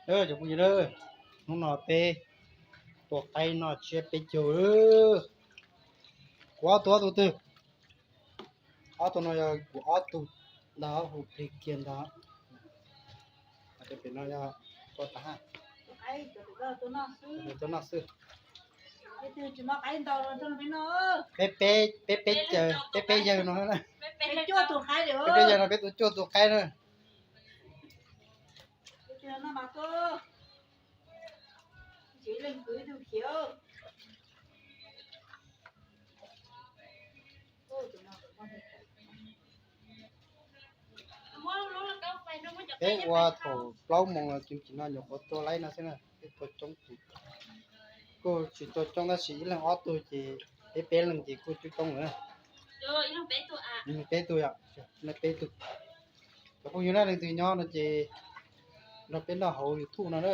Cov phooj ywg, hnub no peb tua qaib noj tsiab peb caug. Kuv ob tug, ob tug twg? Ob tug no yog kuv ob tug ntag, hu plig kiag ntag. Pem no yog tua tas, tua noj xwb. Peb peb, peb peb caug, peb peb yawg no, peb peb yawg no peb tua cuaj tug qaib na. Peb ua thaum plaub moos los cus tsis no nyuam qhuav tua laib no xwb na, peb tua coob tus. Kuj tsis tua coob tab sis ib leeg ob tug ces peb peb leeg ces kuj coob coob lawm na. Peb tug yom, peb tug. Cov phooj ywg na, leej twg nyob no ces nrog peb noj hauv YouTube no na.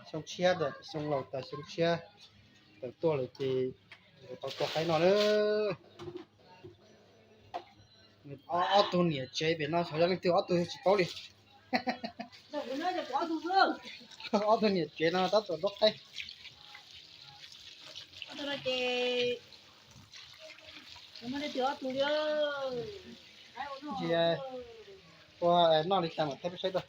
Xyoo tshiab ntawm xyoo laus tas xyoo tshiab tawm tuaj lawm ces tau tua qaib no na. Ob tug niam tsev pem no xyov yog leej twg ob tug tsis paub li. Ob tug niam tsev no tab tom tua qaib. Ntsis ua noj li cas mam thaij peb saib tau.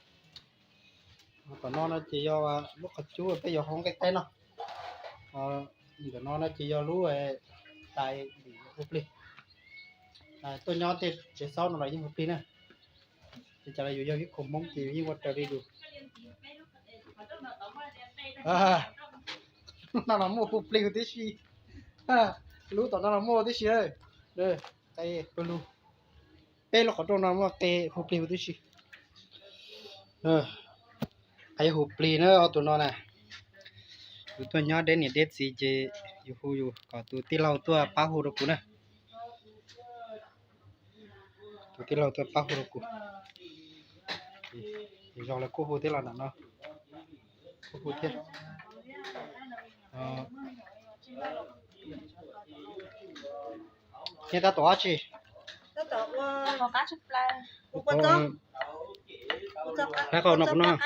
Tom no no ces yog lub qhov cub peb yuav hau nqaij qaib no. Ntawm no no ces yog lub tais hu plig. Tuaj nyob tej tsev xaub no los yeej hu plig na. Ces cas los yus yog ib khub Hmoob ces yus yeej ua raws li yus. No los muaj hu plig huv tib si. Lub tom no los muaj huv tib si. Qe pawg lug. Peb lub qhov rooj no muaj qe hu plig huv tib si. Qe hu plig na ob tug no na. Yus tuaj nyob deb niam deb txiv ces yus hu yus kom tus tij laug tuaj pab hu rau kuv na. Tus tij laug tuaj pab hu rau kuv. Zos lawv kuj hu thiab los ntawm no kuj hu thiab. Neb tab tom ua dab tsi? Qaib qau no kuv noj.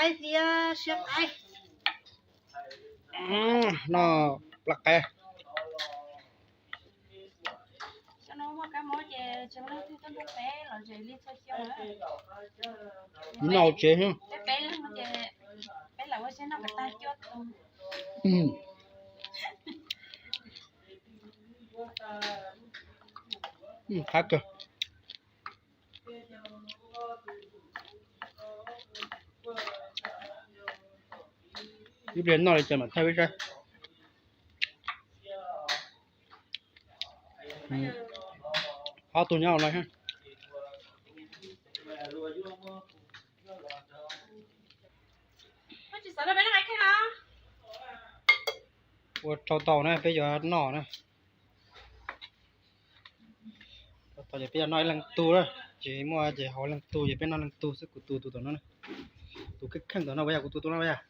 Noj plab qaib. Noj tsev. Qab kawg. Ib pliag noj li cas mam thaij peb saib. Ob tug nyob hauv no. Ua rau tau na, peb yuav noj na. Tau ces peb yuav noj ib leeg tug na, tsis muaj ces haus leeg tug ces peb noj leeg tug xwb, kuv tus tus tom no na. Tus kheej kheej tom no puas yog kuv tus tus no puas yog?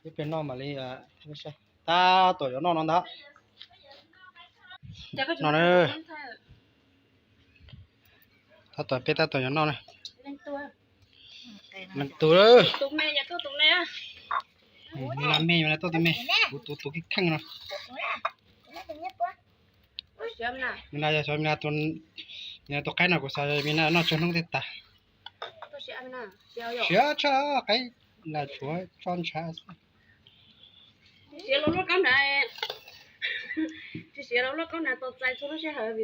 Ib pliag noj mam li saib. Tab tom yuav noj no ntag. No na. Tab tom, peb tab tom yuav noj na. Leej tug. Me na me, me na tuaj tus me, kuv tus tus kheej kheej no. Me na yog xyov me na tus qaib no kuv xav me na noj tsawg hnub thiaj tas. Siav tshaj qaib na, tshuav tso ntshav xwb. Tsis siav los luaj kaub hnav, tsis siav los luaj kaub hnav tos txais txhua lub sij hawm.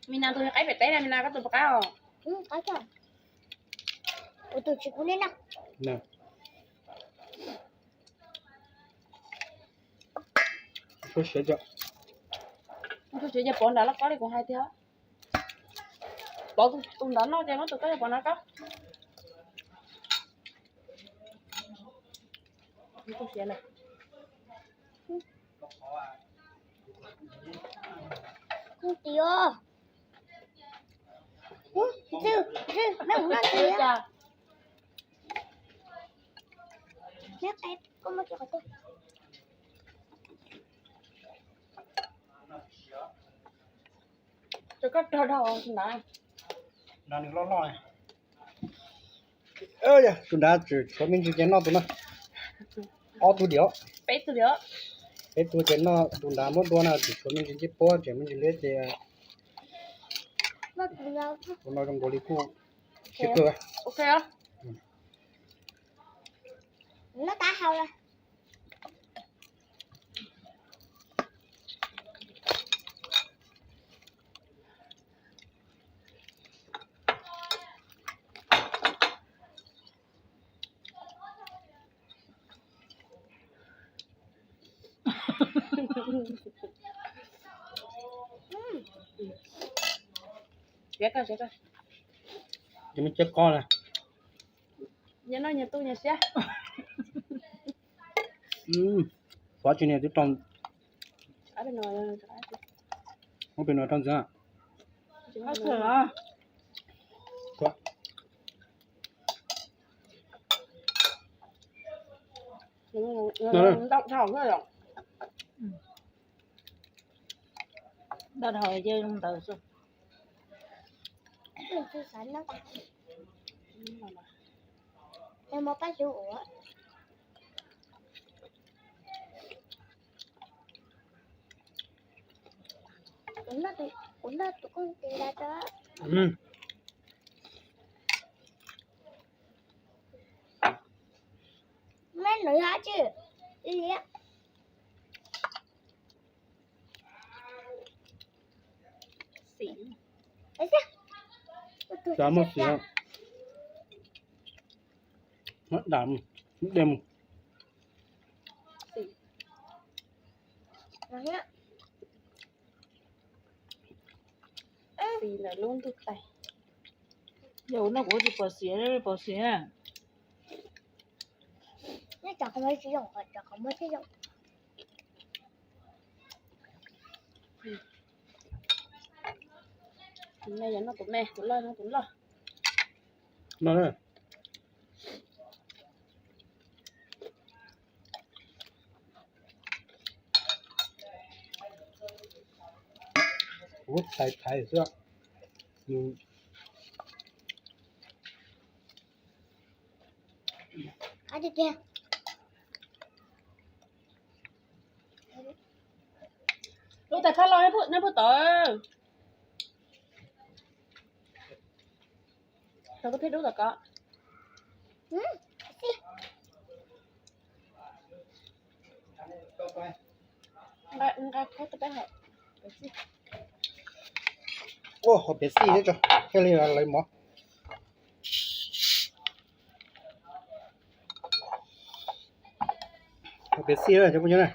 Me na tus qaib pem teb na, me na koj tus puas qab os? Kuv tus tsis kub li na. Tus siav ces pov nrad loj kob li kuv hais tiag. Pov tus nrad noj ces muab tus koj yog pov nrad kob. Ib tug siav lawm. Koj tis os. Ub, ntxwg, ntxwg, neb mus noj ntxwg os. Neb qe, koj muab kiag qhov twg. Rau koj rau dhau tus nrad. Nrad nws loj loj. Tus nrad tseem tshuav me ntsis ces noj tus no. Ob tug diam. Peb tug diam. Peb tug ces noj tus nrad muab dua no tseem tshuav me ntsis ncej puab tseem me ntsis liab ces tus no zoo nkaus li kuj siab kawg. Ok. Noj tas hau lawm. Siab kawg, siab kawg. Ces me cab koj na. Nyias noj nyias tu nyias siab. Xav tsis nias twb rau. Muab pem no rau ntxiv. Ntau dhau xwb. Ntau dhau ces zoo ntawd xwb. Kuv noj tus koj tis lawm. Meb nws yog tsi? Xim. Xav muaj xim. Muab dam mus, muab de mus. Xim ntawm lub ntug tais. Yog kuv noj kuv tsis pom xim, pom xim. Neb cov qhov muag tsis zoo, cov qhov muag thiaj zoo. Tus me yog noj tus me, tus loj noj tus loj. No na. Ub, thaiv thaiv xwb. Lub tais khab loj neb puag tod. Rau koj thiab dub tom ko. Nqa, nqa khab rau peb hawm. Ua hauv pem xij thiab tso, thiaj li lawv mov. Hauv pem xij na cov phooj ywg na,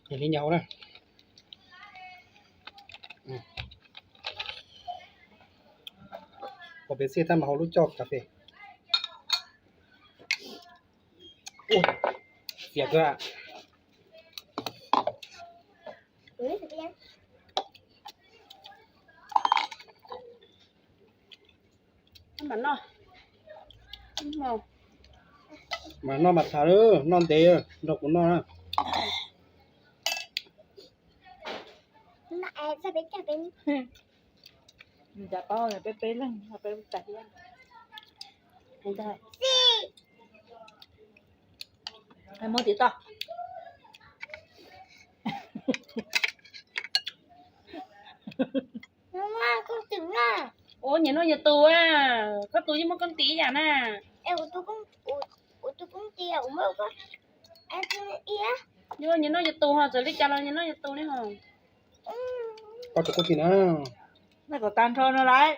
yog li nyuam hauv na. Hauv pem xij tab mas hauv lub coj kas fes. Xiam kawg. Mas noj mas tham, noj ntev nrog kuv noj na. Ncav paub peb peb leeg, peb lub tais thiab. Muab tim toj. Ua nyias noj nyias tus, koj tus yeej muaj koob tis ib yam na. Nyias noj nyias tus ho, txawm li cas los nyias noj nyias tus li ho. Koj tus koob tis na. Noj kom tag nrho no lauj.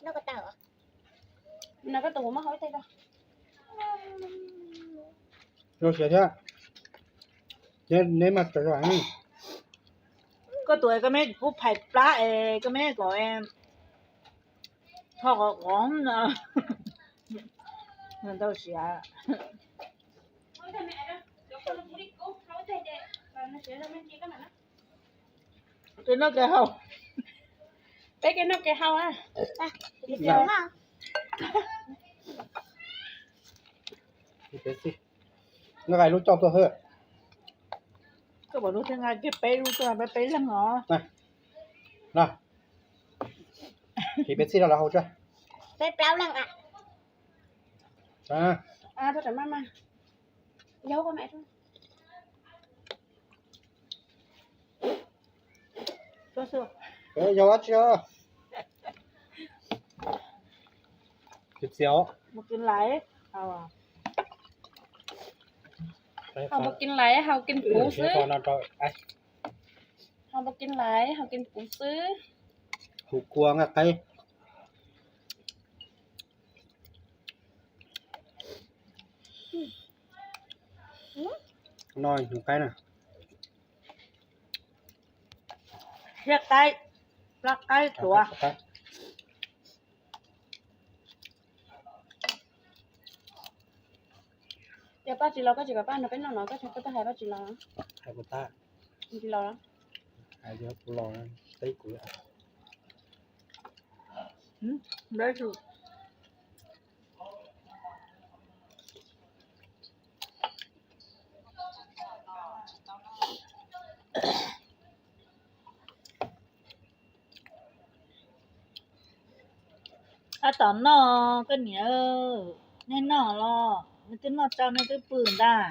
Noj koj tus, kuv muab hau ib teg rau. Zoo siav thiab. Neb mas tso zoo heev. Koj tus koj meb pub phais plab es koj meb kom tho qov qov no. Ntau siav. Kev noj kev haus. Peb kev noj kev haus. Noj lub coj tuaj xwb. Koj pom lub thiab nqa kiag peb lub tuaj, peb peb leeg os. Tiv peb txhij rau lawv haus tso. Peb plaub leeg. Yog dab tsi? Mus kis lais, haus kis lais, haus kis puv xwb. Haus kis lais, haus kis puv xwb. Hu kua nqaij qaib. No hu qaib na. Siab qaib, plab qaib tuav. Yog Paj tsis los koj tsis kom Paj nrog peb noj no, koj tsis, koj twb hais Paj tsis los. Hais kuv tag. Tsis los los. Hais kuv los teb kuv. Tab tom noj koj niam, nej noj los nej twb noj tsau nej twb pw ntag.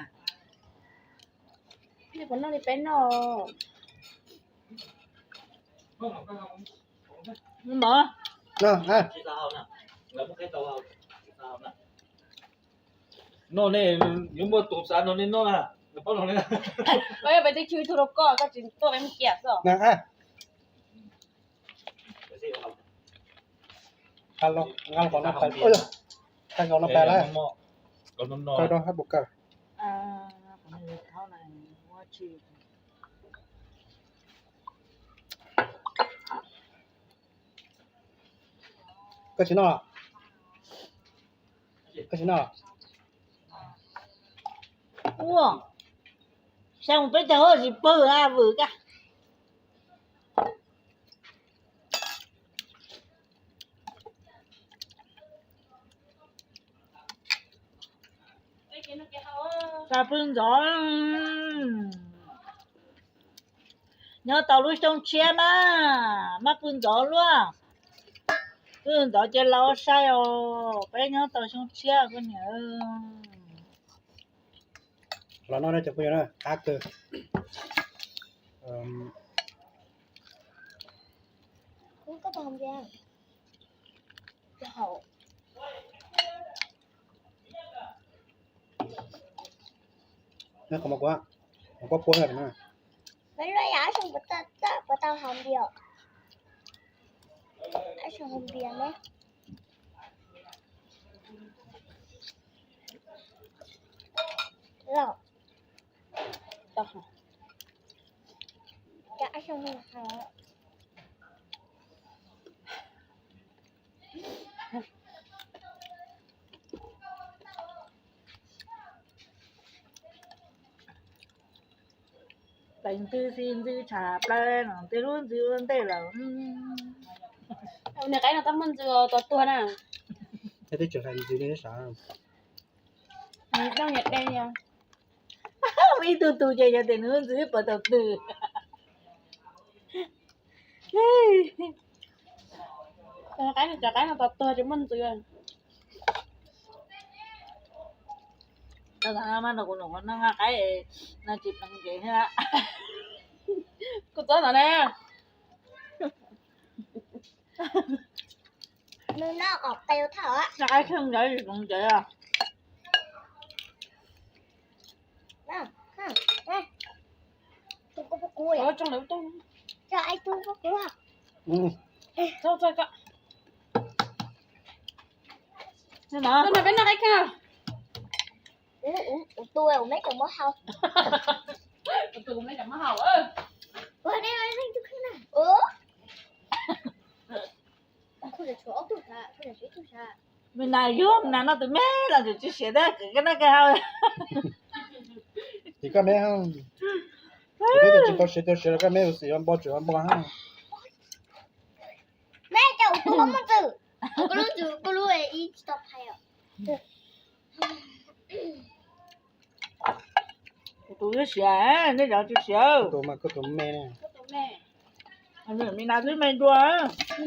Nej puas noj li peb noj? Mov. Noj nej yuav muaj tus xav noj nej noj na. Peb twb chwv tug rau koj, koj tsis tuaj peb mus cia xwb. Koj tsis noj los? Koj tsis noj los? Ua, xyoo peb tag hoj tsis pw a vwm kaj. Tsis pw ntxov. Nyob tau lub xyoo tshiab mas maj pw ntxov luaj. Pw ntxov ces laus sai os, peb nyob tau xyoo tshiab koj niam. Los noj cov phooj ywg na, qab kawg. Qhov mas kuv, kuv puab na. Puas tau haus npias? Haus npias ne. Leej twg siv ntxwv tshaj plaws no, tej lub ntxwv ua ntej lawm. Niag qaib no tab muaj ntxwv tos tuag na. Twb tseem hais ntxwv li sav. Ib tug tug ces yog tias nws ntxwv puas tau twg. Qaib, cov qaib no tos tuag tsis muaj ntxwv. Tau mas no kuv nqa qaib no tsis pleev ntsev thiab. Kuv txob ntawd ne. Nws noj kom qev thawm. Nqa qaib kheej ntawd tsis pleev ntsev. Tus, tus meb tseem muab hau. Tus meb tseem muab hau. Ua, nej leej twg kheej na? Ua, kuv tshuav ob tug sav, kuv tshuav ib tug sav. Me nas yug, me nas noj tus me los tseem tsis siav thiab, koj noj koj haus. Ces koj me, kuv twb tias tsis tau siav, tau siav los koj me xwm yuav npo tseem yuav npo ha. Kuv tus twb siav, nej cov tsis siav. Tus me, me nas twb me dua. Me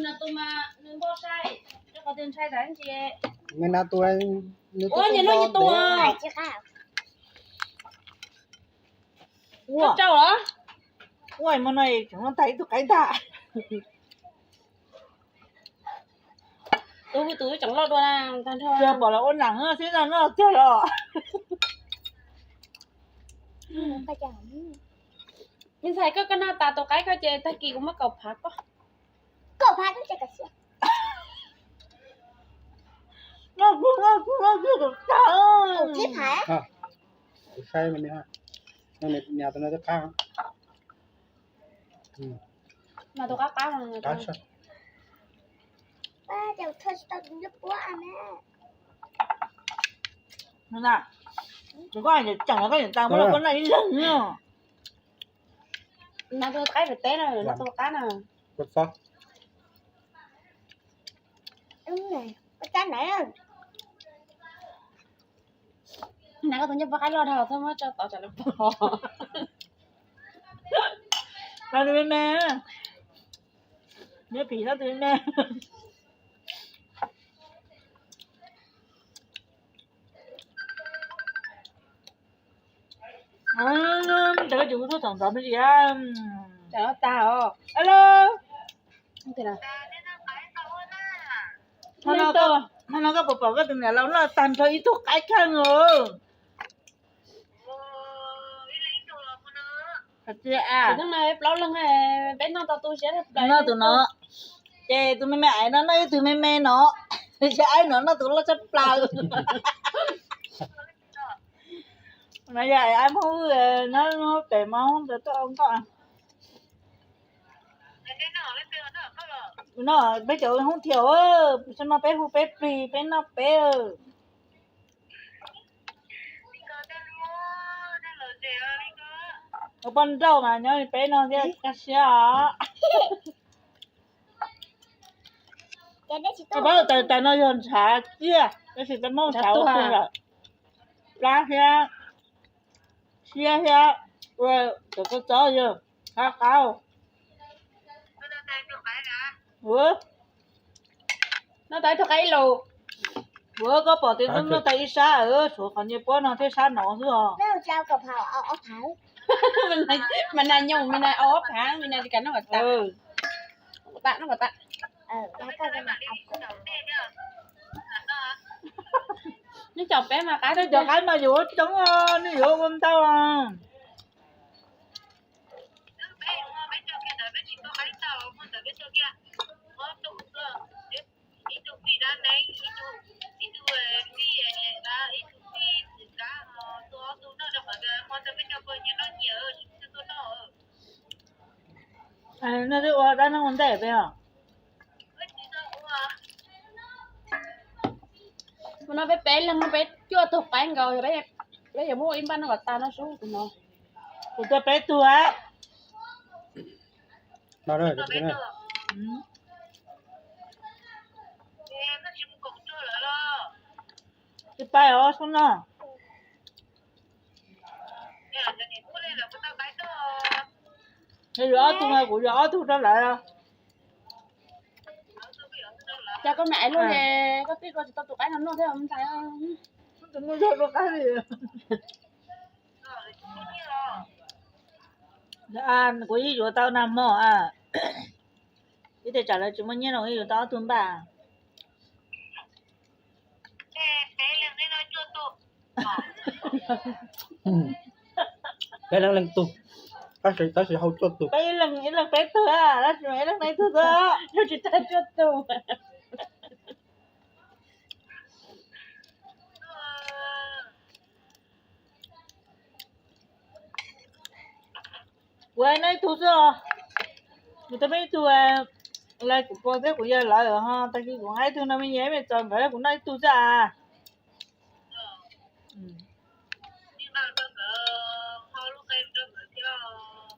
nas tus, ua nyias noj nyias tus. Ua, ua mus no tseem muab tag ib tug qaib ntag. Tus tus tseem loj dua na, tag nrho. Pom los ua nam xwb no, noj kiag los. Me ntxhais, koj, koj noj tas tus qaib koj ces tag kis kuv muab kaum phav koj. Kaum phav twb tsis kaum siab. Noj kuv, noj kuv, noj kuv kaum tag. Kaum tsib phav. Kuv saib no, me nyuam tus no twb qab. Mas tus qab qab no. Tus koj tseem tau koj niam tas muab koj noj ib leeg no. Mas tus qaib pem teb no, tus qab no. Nas koj tus ncej puab qaib loj dhau, txhob muab tso tod tsam lawv pom. Tus me me, nyob phim no tus me me. Tab sis kuv tuaj thaum ntxov me ntsis. Alo. Hmo no koj puas pom koj tus niam laus noj tag nrho ib tug qaib kheej os? Plaub leeg, peb noj tau tu siab. Noj tus no, ces tus me me aiv no noj ib tug me me no, ces aiv no noj tus loj tshaj plaws. No yog aiv Hmoob Vwj, no pem mov ntawd tuaj nkoj. No peb cov Hmoob Thiaum, no peb hu peb plig, peb noj peb. Ua poj nrauj mas nyob li peb no thiaj kaj siab os. Koj paub tas tas no yog ntshav ciaj, tab sis peb Hmoob ntshav ua tug lawm. Plab thiab siab thiab ua cov kua txob yog qab qab. Noj tau ib tug qaib lus. Ua koj pom tias noj tau ib sab, tshuav qhov nyias puab no thiab sab no xwb os. Mas nas nyoos, me nas ob phav, me nas tsis kam noj kom tas. Noj kom tas. Neb cov qaib mas yuav ua coob, neb yuav ua ntau. Nej twb ua dab neeg ua ntej peb os. Ua no peb peb leeg no peb cuaj tug qaib nkaus, peb yuav muab ua ib npaj noj kom tas no sub tus no. Kuv tuaj peb tug a. Tsis pais os sub no. Yog yuav ob tug mas kuv yuav ob tug rau lawv. Cas koj me aiv luaj ne, koj twb ua tsis tau tus qaib no noj thiab ntxhais. Tus muaj zog dua qab li. Kuv yeej yuav tau nag hmo a. Ib tias tsam lawv tsis muaj nyiaj no kuv yeej yuav tau ob tug npaj. Peb leeg leej tug, tab sis tab sis hau cuaj tug. Peb ib leeg ib leeg peb tug, tab sis ib leeg peb tug xwb. Yog tsis tag cuaj tug. Kuv noj ib tug xwb os. Kuv tau peb ib tug, Lawv kuv pog thiab kuv yawg lawv ho, tag kis kuv nqa ib tug no me nyuam me txaus nkawd kuv noj ib tug xwb as.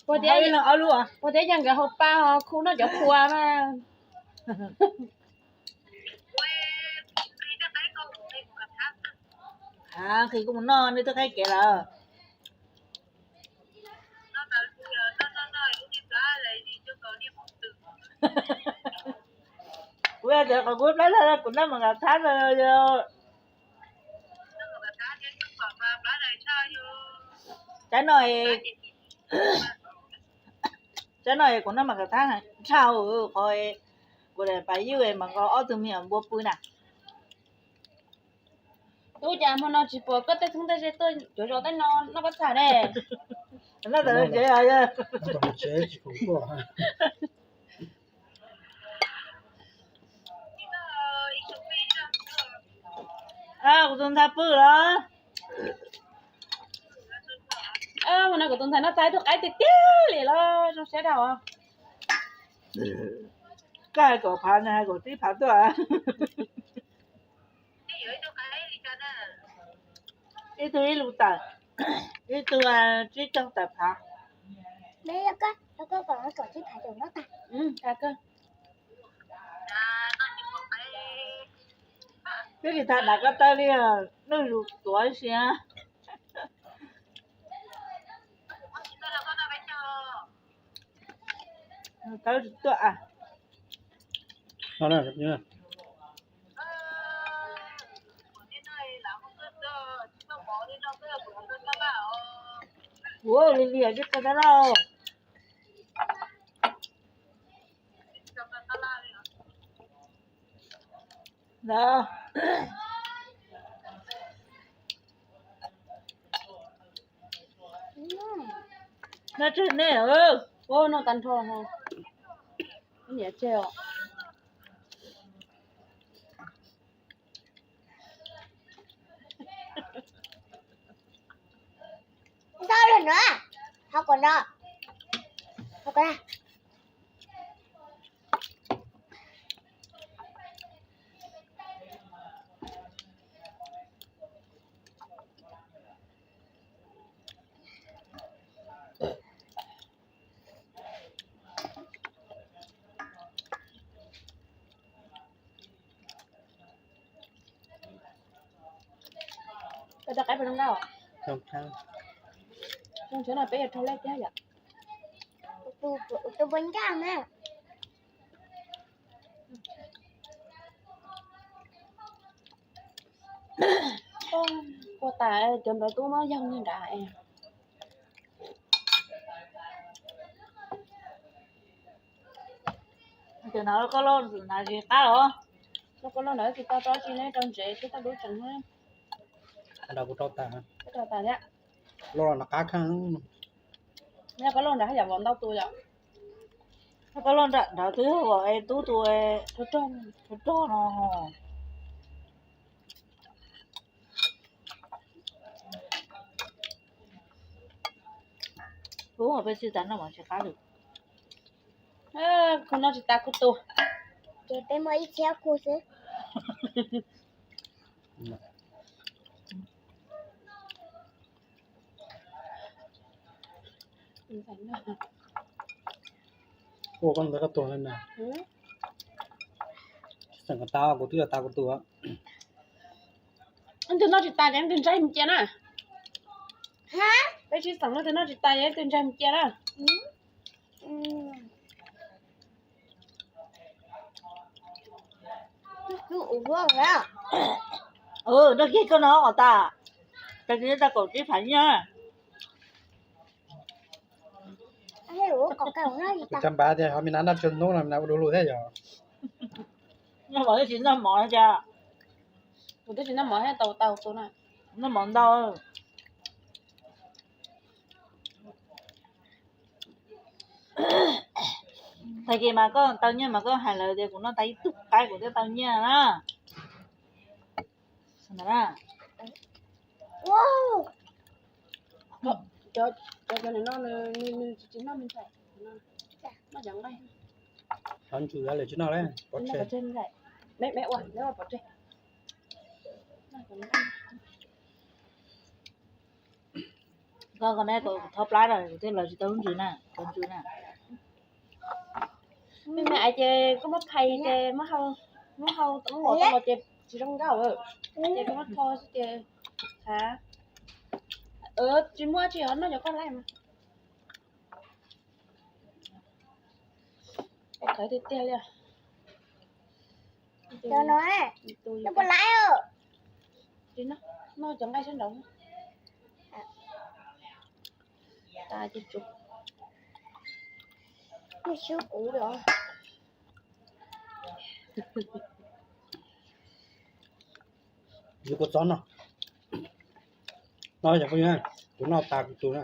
Puag tias, puag tias yog nkawd hauv pa ho khu noj cov phua mas. Nqhis kuv mus noj nej twb qaib kev lawm. Kuv yog tias qhov kuv plab laj kuv noj mas nkas thab no. Tsab no, tsab no kuv noj mas nkas thab tshaj qhov kuv daim pais ywj mas nqa ob tug me nyuam npua pw na. Tub, cas hmo no tsis pom koj tej txheeb tej ze tuaj cuav zos tej no noj pob txha ne? Noj tsev. Kuv tus ntxhais pw los? Hmo no kuv tus ntxhais noj tag ib tug qaib tiag tiag li los zoo siab dhau. Koj hais kaum phav, nws hais kaum tsib phav tuaj. Ib tug ib lub tawm, ib tug tsib caug tawm phav. Twb tsis tau dav ko taw li, noj zus tuav sia. Tawb tsis tuaj. Ua li li tsis qe tab laj. Noj tseg nej. Ua noj tag nrho ho. Niam tseg os. Ntau lawm na. Thov kom no. Thov kom na. Koj rau qaib pes zoo nkauj. Zoo nkauj. Zoo siab no peb yuav raug lej thiab yom. Tus puas nkauj na. Kua tas cov nplawv tub muab yaug nrad es. Cov no koj loj ntawd tsis qab los? Koj loj ntawd tsis tau rau tsis ne, rau ntsev thiab tau dub tsees. Nrad kuv rau tas. Rau tas thiab. Loj no qab kheej. Yog koj loj nrad haj yam vov ntau tus yom. Koj loj nrad twb vov es tub tus rog no. Kuv peb tsis tas noj mov tsis qab li. Kuv noj tsis tas kuv tuag. Ces peb muaj ib txhiab kuv xwb. Ua koj ntawd koj tuag li na. Tsis xeem kom tau, kuv twb yuav tas kuv tuag. Leej twg noj tsis tas ces leej twg ntsaig mus cia na. Peb tsis xeem leej twg noj tsis tas ces leej twg ntsaig mus cia na. Nrog kiag koj no kom tas, tas kiag tau kaum tsib phav nyiaj. Cov npab tias ho me nas noj tsawg hnub no me nas ua du lug thiab yog. Noj mov twb tsis noj mov cas. Kuv twb tsis noj mov thiab tau tau tus na. Noj mov ntau. Tag kis mas koj tau nyiaj mas koj hais lawv tias kuv noj tas ib tug qaib kuv thiaj tau nyiaj na. Cov, cov, cov no nws tsis noj me ntxhais, noj cov nqaij. Cov ntsws lawv tsis noj lawm, pov tseg. Koj, koj neb, thov plab lawm, kuv thiaj los tsis tau lub ntsws na, cov ntsws na. Mej, mej, ces koj muab phais ces muab hau, muab hau, muab ua tau los ces tsis zoo nkauj. Ces koj muab tho xwb ces, ha, tsis muaj tsis yog noj cov koj laij mas. Qhov tiag tiag li. Cov no, noj puas laiv? Tsis noj, noj cov nqaij sab nraud. Tas ces tsum. Noj swb kuv los. Yus kua txob no, no cov phooj ywg, kuv noj tas kuv tus na,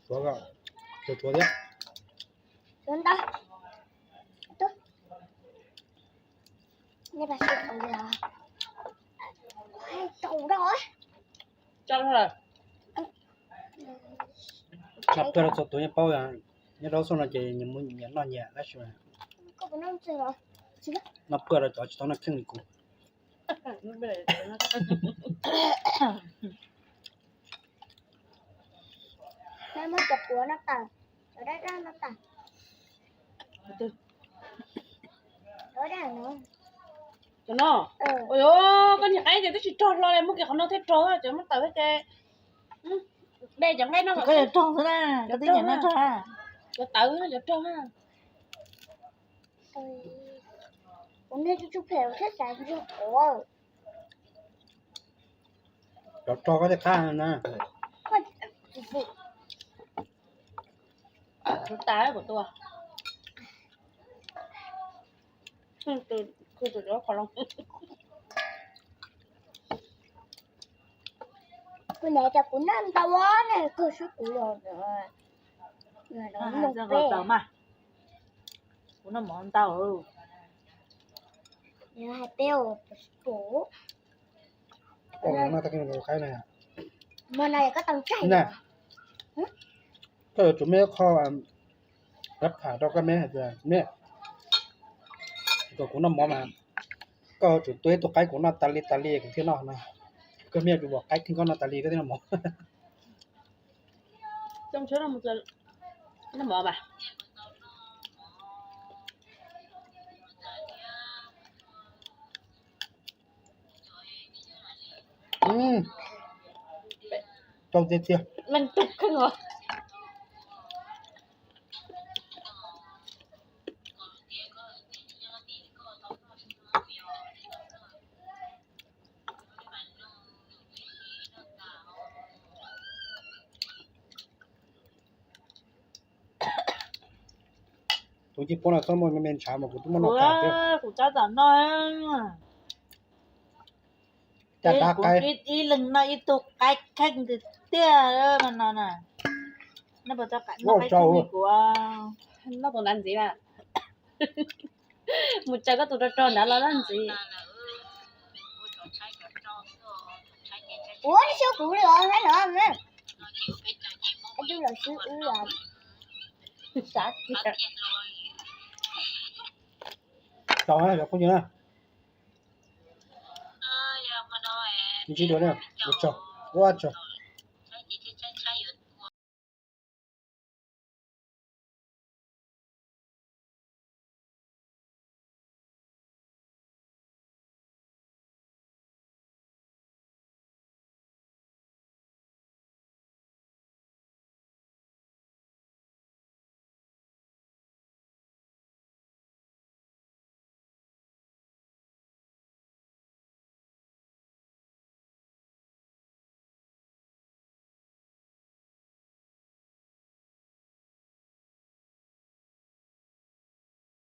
tshuav, tshuav thiab. Tshuav ntau. Tub, nej pab sib qau li os. Tau da. Noj phuaj rau txhua tus yeej paub, nyob rau xub no ces nyias muaj nyias noj nyias tab sis mas noj phuaj rau cov tsis tau noj kheej li kuv. Muab cov quav no tas, cov daj daj no tas. Cov no, ua, koj niag qaib ces twb tsis rog hlo li, muab kiag qhov no thiab rog, cov muab tawm thiab ces de cov nqaij no, koj yuav rog xwb na, koj twb nyiam noj rog. Cov tawv cov rog na. Kuv niag tsuj tsuj phem thiab xav ntseg quav. Cov rog koj thiaj qab na. Tus tas kuv tua. Kuv niam tias kuv noj ntau ne, kawg swb kuv los. Kuv noj mov ntau. Hais peb ua pum. Mov no yog koj tau tsaig na. Koj yuav tsum muaj ib qho rab pham rau koj me hais tias me, kom kuv noj mov mas koj yuav tsum tua ib tug qaib kuv noj tas li tas li kuv thiaj noj no. Koj me yuav tsum ua qaib kheej koj noj tas li koj thiaj noj mov. Tau tiag tiag. Tus cib puab no txhob muaj me ntshav mas kuv twb muab noj tag thiab. Kuv tab tom noj. Caj dab qaib. Ib leeg noj ib tug qaib kheej tiag tiag no na. Noj puas tau qaib, noj qaib kheej li kuv. Noj tus nav ntxiv na. Mus tsaws koj tus rog rog nrad los noj ntxiv. Ua li xyov kuv li os, saib no. Twb los xwb wb os. Xav tias tau cov phooj ywg na. Ntsib dua, ua tsaug, ua tsaug.